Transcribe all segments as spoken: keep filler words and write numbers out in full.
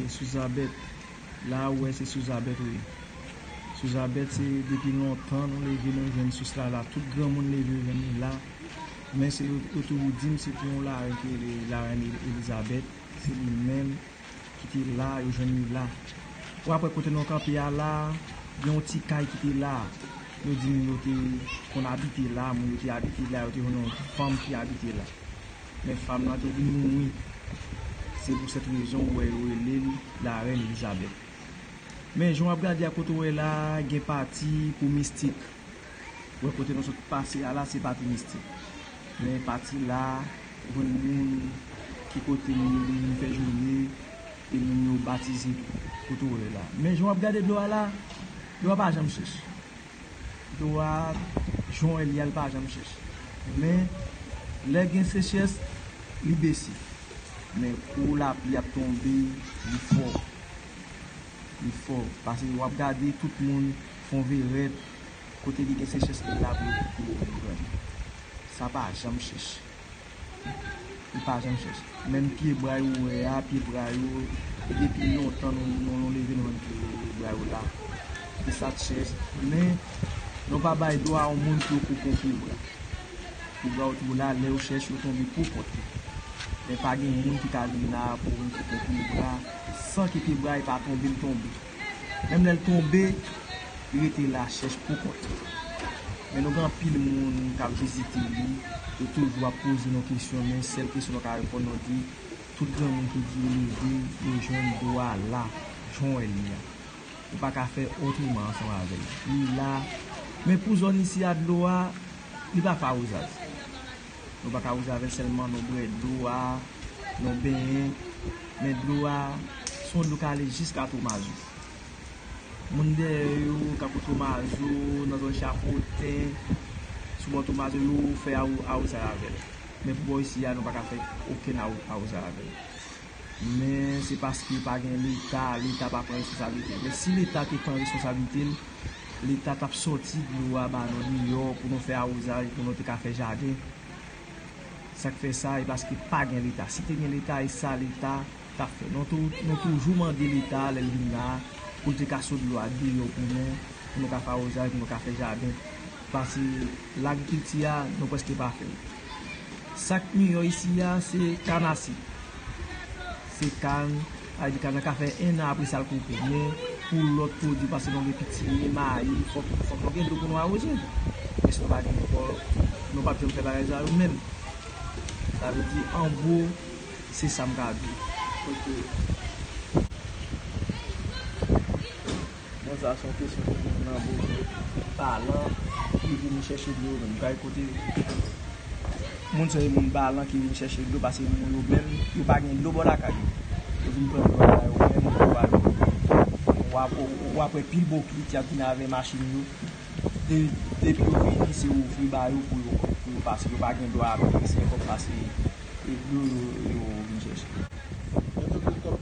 Souzabèt. La ou wè se Souzabèt ou ye. Souzabèt se depi lontan nou leve nou jwenn sous la la. Tout granmoun leve yo jwenn li la. Men se yo, yo toujou di m se te yon larèn ki rele larèn Elizabèt. Se li menm ki te la, yo jwenn li la. Ou apre kote nou kanpe a la, gen yon ti kay ki te la. Yo di m yo te konn abite la, moun yo te abite la, yo te jwenn yon fanm ki abite la. Men fanm nan te vin mouri. Se pou sèt rezon ou wè yo rele l larèn Elizabèt. Men jan w ap gade a kote w wè la, gen pati pou mistik. Ou wè kote nou sot pase a la, se pati mistik. Men pati la, ou jwenn moun ki kote moun yo vin fè joure, e moun yo batize tou, kote w wè la. Men jan w ap gade dlo a la, dlo a pa janm chèch. Dlo a, jan w wè li a, li pa janm chèch. Men, lè gen sechrès, li bese. Men, kou lapli ap tonbe, li fò. Li fò. Paske w ap gade tout moun fè yon verèt, kote ki gen sechrès, li la pou yo, pou yo vin pran li. Sa pa janm chèch. Li pa janm chèch. Menm pye bra yo ou wè a, pye bra yo, e depi lontan nou, nou, nou leve nou jwenn pye bra yo la. Li sa chèch. Men, nou pa bay dwa a yon moun pou yo koupe yon pye bra. Pye bra yo toujou la, lè yo chèch, yo tonbe pou kont yo. Men pa gen moun ki ka vin la pou vin koupe yon pye bra san ke pye bra e pa tonbe, l tonbe. Menm lè l tonbe, li rete la chèch pou kont li. Men nou gen anpil moun k ap vizite li, yo toujou ap poze nou kesyon, men sèl kesyon nou ka reponn nou di, tout granmoun ki di yo leve, yo jwenn dlo a la, jan w wè li a. Ou pa ka fè otreman ansanm avè l. Li la, men pou zòn isi a dlo a, li pa fè awozaj. Nou pa ka wouze avè l sèlman, nou bwè dlo a, nou benyen. Men dlo a, se yon dlo k ale jiska Tomazo. Moun dèyè yo, Kakou Tomazo, nan zòn Chapoten, sou bò Tomazo, yo fè awo-, awozay avè l. Men pou bò isi a, nou pa ka fè okenn awo-, awozay avè l. Men se paske pa gen Leta, Leta pa pran responsablite l. Men si Leta te pran responsablite l, Leta t ap sòti dlo a ba nou deyò pou nou fè awozaj, pou nou te ka fè jaden. Sa k fè sa, e paske pa gen Leta. Si te gen Leta, e sa Leta t ap fè. Nou tou-, nou toujou mande Leta, lè l vin la, pou l te ka sot dlo a deyò pou nou, pou nou ka fè awozaj, pou nou ka fè jaden. Paske lagrikilti a, nou prèske pa fè l. Sa k miyò isi a, se kann a sik. Se kann, sa vle di kann nan ka fè en an apre sa l koupe. Men pou lòt pwodui, paske nou gen pitimi, mayi, fòk, fòk nou gen dlo pou nou awoze. Men si nou pa gen dlo, nou p ap janm fè bagay sa yo menm. Sa vle di, an gwo, se sa m ka di. Ok. Bon, sa se yon kesyon pou moun nan bozo, balan, ki vin chèche dlo menm. Kay kote moun sa yo, moun balan ki vin chèche dlo, paske moun yo menm, yo pa gen dlo bò lakay yo. Yo vin pran dlo lakay yo menm, yo pa dlo. W ap, w ap wè pil bokit y ap vin avè machin yo. De-, depi yo vini, se ouvri ba yo pou yo, pou yo pase. Yo pa gen dwa ap peye, se kòb pase. E dlo yo, yo vin chèche.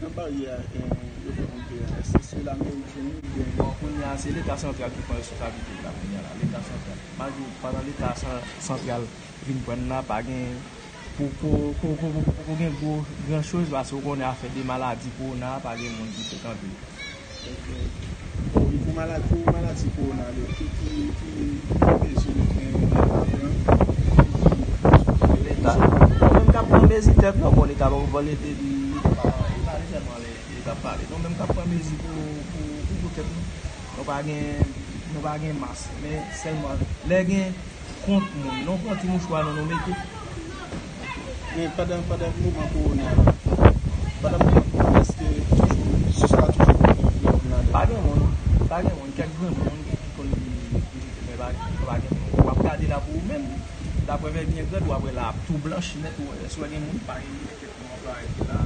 Nan baryè a, eh, yo fè moun peye a, èske se lameri ki fè l oubyen? Bon, kounye a, se Leta santral ki pran responsablite l la, kounye a la, Leta santral. Malgre pandan Leta san-, santral vin pran l la, pa gen, poko, poko, poko, poko gen gwo gran choz, paske ou konnen afè de maladi kowona a, pa gen moun ki frekante l. Ok. Bon, e pou maladi, pou maladi kowona yo, ki, ki, ki mezi Leta pran? Leta, nou menm k ap pran mezi tèt nou, bon, Leta pa, bon, Leta, Leta pa, e pa li sèlman Leta ap pale. Nou menm k ap pran mezi pou, pou, pou, pou tèt nou. Nou pa gen, nou pa gen mas, men sèlman lè gen kont moun. Non, pran ti mouchwa nou, nou mete. Men pandan, pandan moman kowona a, pandan moman kowona, èske toujou, sous la toujou gen moun nan? Pa gen moun, pa gen moun. Kèk grenn moun ki konn vin vizite, men pa, pa gen moun. W ap gade la pou ou menm. Daprè vè byen grande, w ap wè la ap tou blanch nèt. Ou wè, si w wè gen moun pa gen moun, kèk moun ap arete la,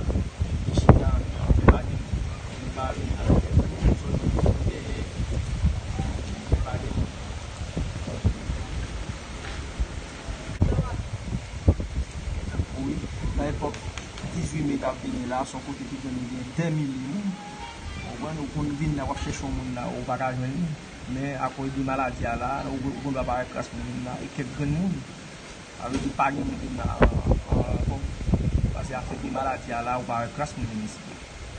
ki chita, men pa gen moun. Moun pa vin avèk kèk moun sòti dèyè, men pa gen moun. Wi, nan epòk dizuit me k ap vini la, se yon kote ki konn gen dè milye moun. Ou konprann, ou konn vin la, w ap chèche yon moun la, ou pa ka jwenn li. Men akoz de maladi a la, ou, ou konn pa wè kras moun vin la, e kèk grenn moun. Sa vle di pa gen moun vin la, an, an, bon, paske afè de maladi a la, ou pa wè kras moun vin isit.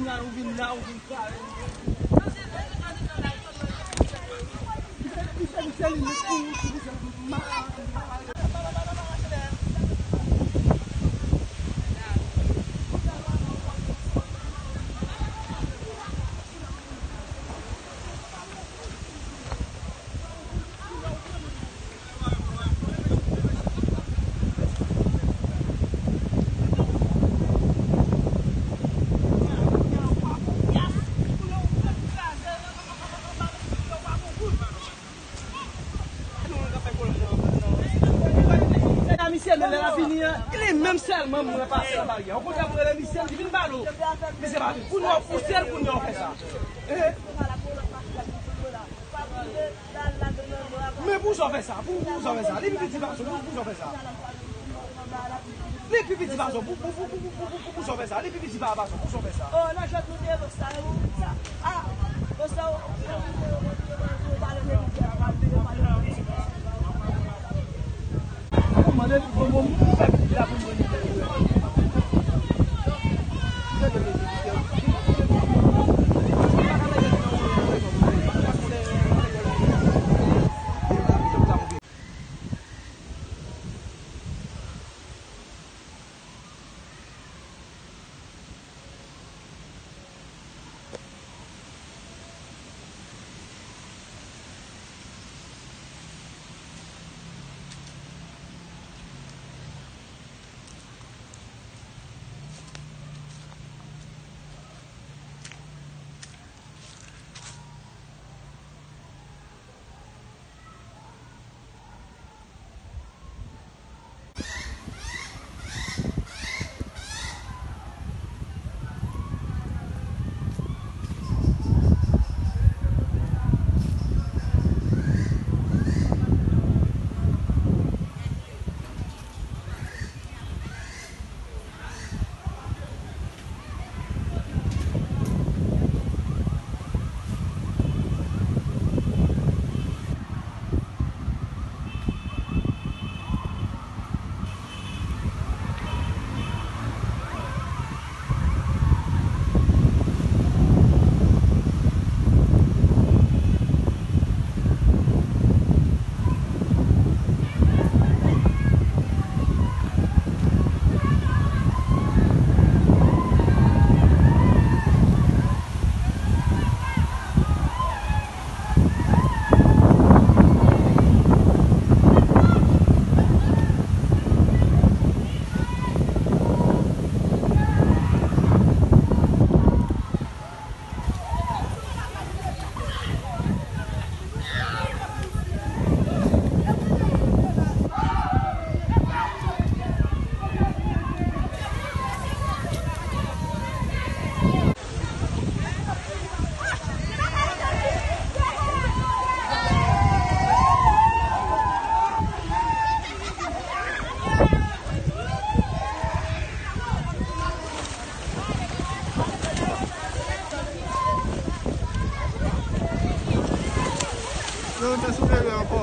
kounye a ou vin la, ou vin kraze. Misye, men lè l ap vini an, li menm sèlman mwen pase nan baryè. Okontrè, mwen rele misye, m di, "Vin ba nou." Misye pa vin. Kounye a w pouse l, kounye a w fè sa. Eh. Men pou sa w fè sa, pou, pou sa w fè sa. Li pi piti pase w, pou, pou sa w fè sa. Li pi piti pase w, pou, pou, pou sa w fè sa. Li pi piti pa, pase w, pou sa w fè sa. Oh, nan jwèt nou te, sa, sa, ah, sa, Soufle lwen ankò.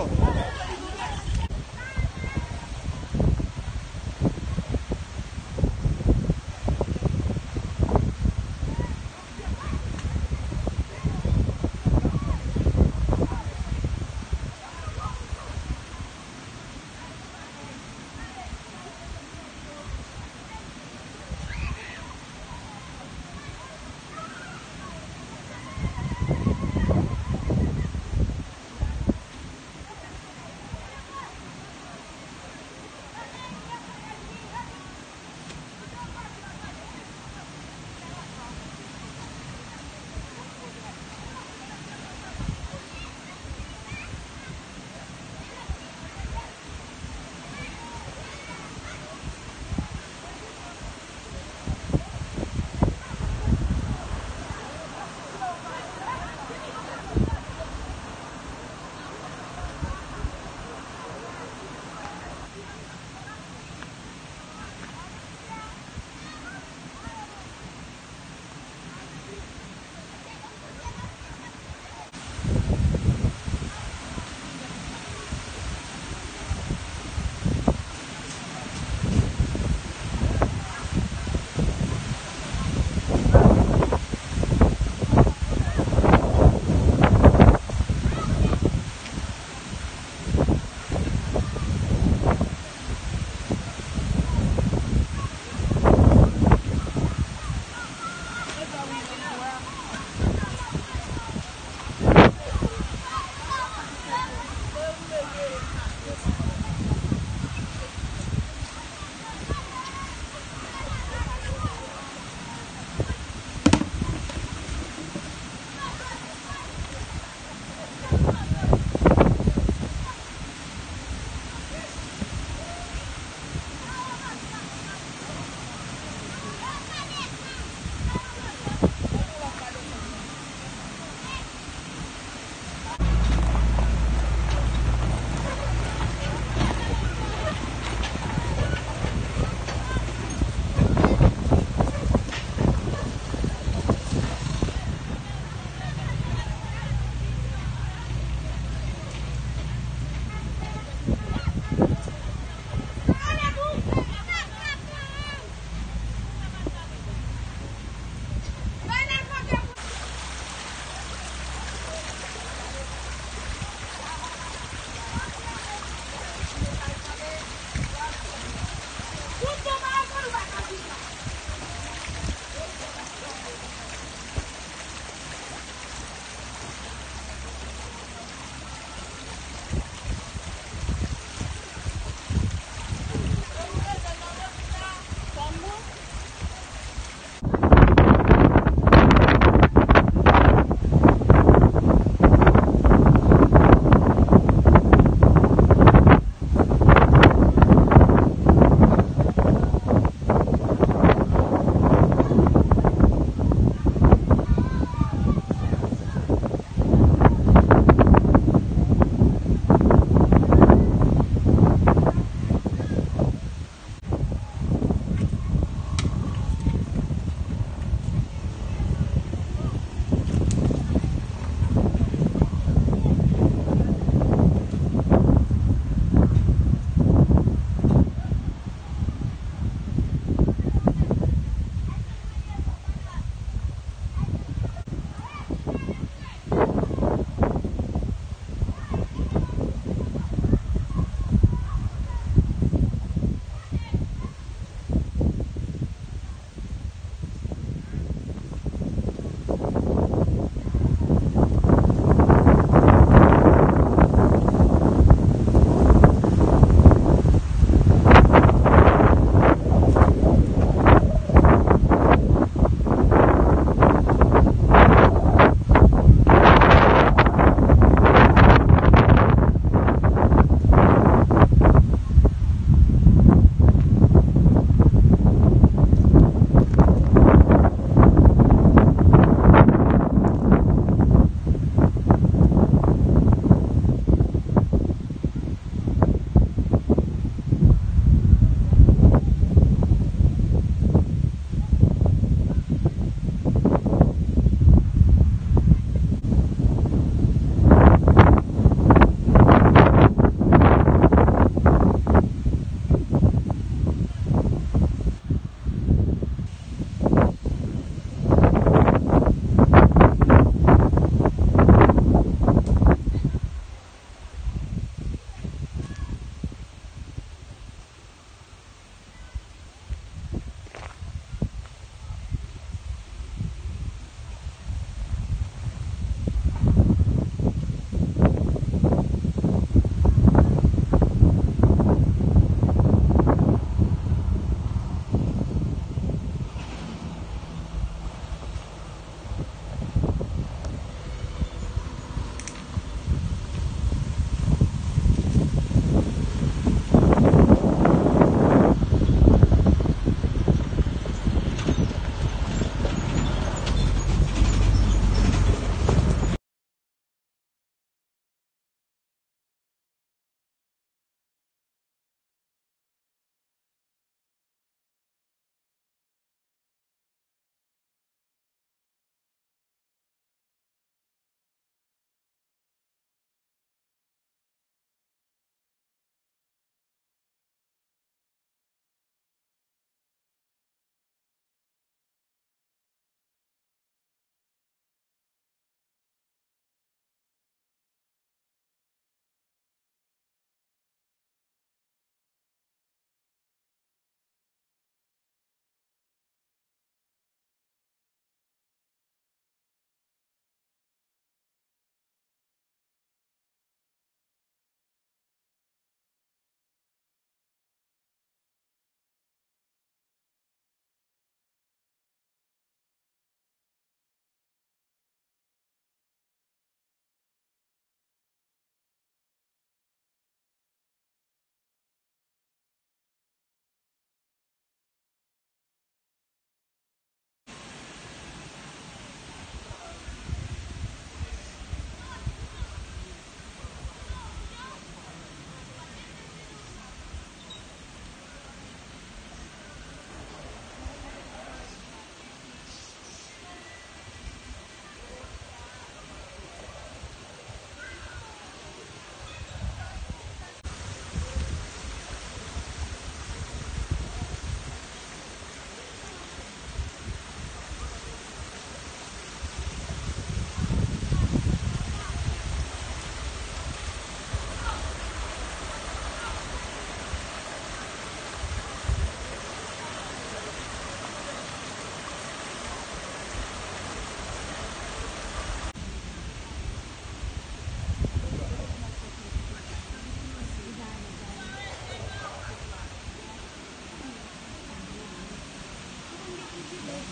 Misye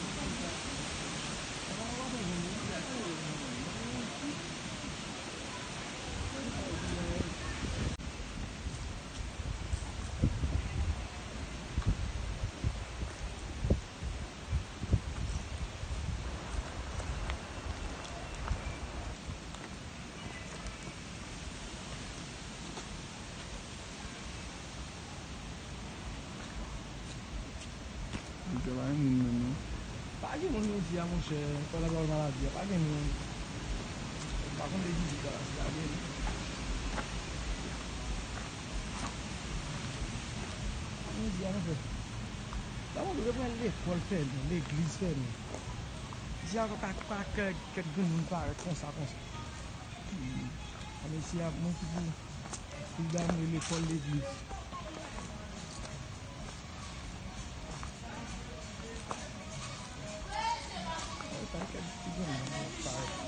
pa gen moun menm, non. Pa gen moun jodi a, monchè. Fò nan pawòl maladi a. Pa gen moun. Pa konn de vizit la, si pa gen. Jodi a, monchè. Sa montre depi lekòl fèmen, legliz fèmen. Jodi a, pa, pa, pa kèk, kèk granmoun parèt konsa, konsa. Hmm. A, mesye ap mwen ki pou, pou damou lekòl, legliz. Ay, pa kèk ti granmoun parèt.